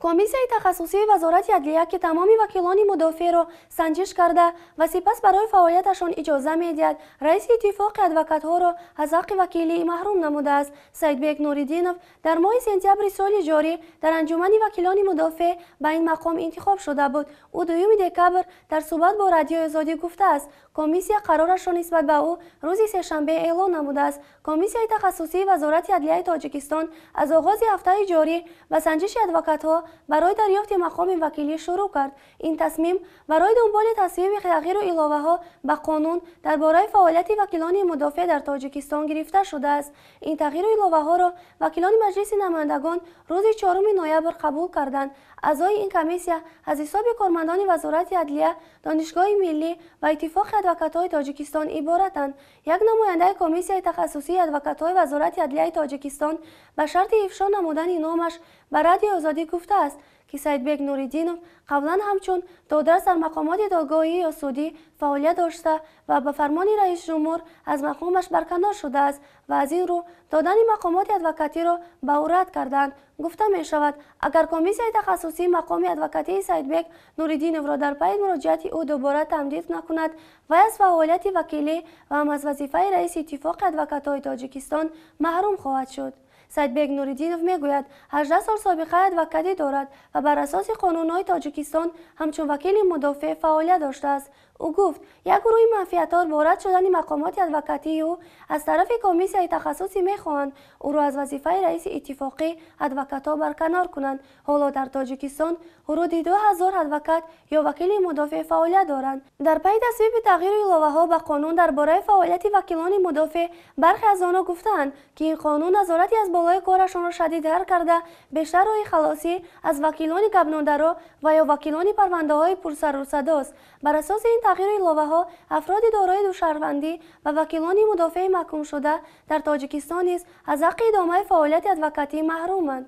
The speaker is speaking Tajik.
Комиссияи тахассусии Вазорати адлия, ки тамоми вакилони мудофеъро санҷиш карда ва сипас барои фаъолияташон иҷоза медиҳад, раиси иттифоқи адвокатҳоро аз ҳаққи вакилӣ маҳрум намудааст. Саидбек Нуриддинов дар моҳи сентябри соли ҷорӣ дар анҷумани вакилони мудофеъ ба ин мақом интихоб шуда буд. Ӯ 2 декабр дар суҳбат бо Радиои Озодӣ гуфтааст, комиссия қарорашро нисбат ба ӯ рӯзи сешанбе эълон намудааст. Комиссияи тахассусии Вазорати адлияи Тоҷикистон аз оғози ҳафтаи ҷорӣ ба санҷиши адвокатҳо барои дарёфти мақоми вакилӣ шурӯъ кард. Ин тасмим барои дунболи тасвиби тағйиру иловаҳо ба қонун дар бораи фаъолияти вакилони мудофеъ дар Тоҷикистон гирифта шудааст. Ин тағйиру иловаҳоро вакилони Маҷлиси намояндагон рӯзи 4 ноябр қабул карданд. Аъзои ин комиссия аз ҳисоби кормандони Вазорати адлия, Донишгоҳи миллӣ ва Иттифоқи адвокатҳои Тоҷикистон иборатанд. Як намояндаи комиссияи тахассусии адвокатҳои Вазорати адлияи Тоҷикистон ба шарти ифшо намудани номаш ба Радиои Озодӣ гуфтааст, ки Саидбек Нуриддинов қаблан ҳамчун додрас дар мақомоти додгоҳӣ ё судӣ фаъолият дошта ва ба фармони раисҷумҳур аз мақомаш барканор шудааст ва аз ин рӯ додани мақомоти адвокатиро ба ӯ рад карданд. Гуфта мешавад, агар комиссияи тахассусӣ мақоми адвокатии Саидбек Нуриддиновро дар пайи муроҷиати ӯ дубора тамдид накунад, вай аз фаъолияти вакилӣ ва ҳам аз вазифаи раиси Иттифоқи адвокатҳои Тоҷикистон маҳрум хоҳад шуд. Саидбек Нуриддинов мегӯяд, 18 сол собиқаи адвокатӣ дорад ва бар асоси қонунҳои Тоҷикистон ҳамчун вакили мудофеъ фаъолият доштааст. Ӯ гуфт, як гурӯҳи манфиатдор бо рад шудани мақомоти адвокатии ӯ аз тарафи комиссияи тахассусӣ мехоҳанд ӯро аз вазифаи раиси иттифоқӣ адвокатҳо барканор кунанд. Ҳоло дар Тоҷикистон ҳудуди 2000 адвокат ё вакили мудофеъ фаъолият доранд. Дар пайи тасвиби тағйиру иловаҳо ба қонун дар бораи фаъолияти вакилони мудофеъ бархе аз онҳо гуфтаанд, ки ин қонун назорати аз болои корашонро шадидтар карда, бештар роҳи халосӣ аз вакилони гапнодаро ва ё вакилони парвандаҳои пурсарусадост. Бар асоси ин тағйиру иловаҳо афроди дорои душаҳрвандӣ ва вакилони мудофеи маҳкумшуда дар Тоҷикистон низ аз ҳаққи идомаи фаъолияти адвокатӣ маҳруманд.